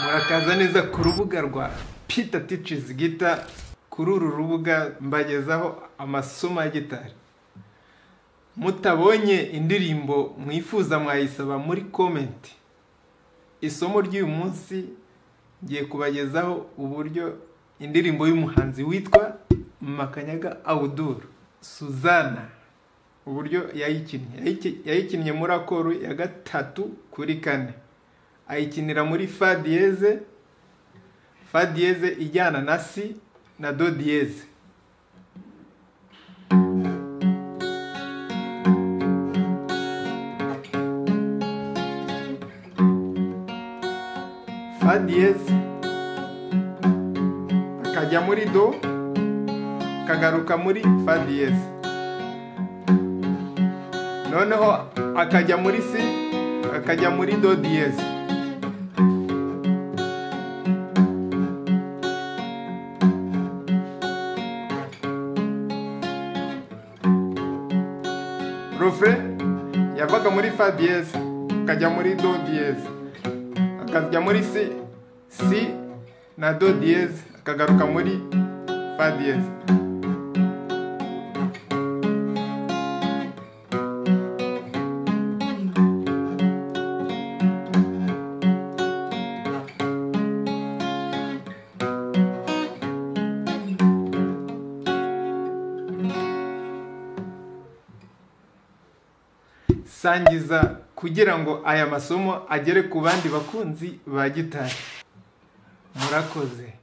Murakaza neza ku rubuga rwa Peter Teaches Guitar. Kuri uru rubuga mbagezaho amasomo ya gitari. Mutabonye indirimbo mwifuza mwayisaba muri comment. Isomo ry'uyu munsi ngiye kubagezaho uburyo indirimbo y'umuhanzi witwa Makanyaga Abdul, Suzana, uburyo yayikinnye. Yayikinnye muri accord ya 3/4, ayikinira muri fa dièse, fa dièse ijyana na si na do dièse. Fa dièse akajya muri do, akagaruka muri fa dièse, noneho akajya muri si, akajya muri do dièse. Refrain yavaga muri fa dièse akajya muri do dièse, akajya muri si, si na do dièse, akagaruka muri fa dièse. Sangiza kugira ngo aya masomo agere ku bandi bakunzi ba gitari. Murakoze.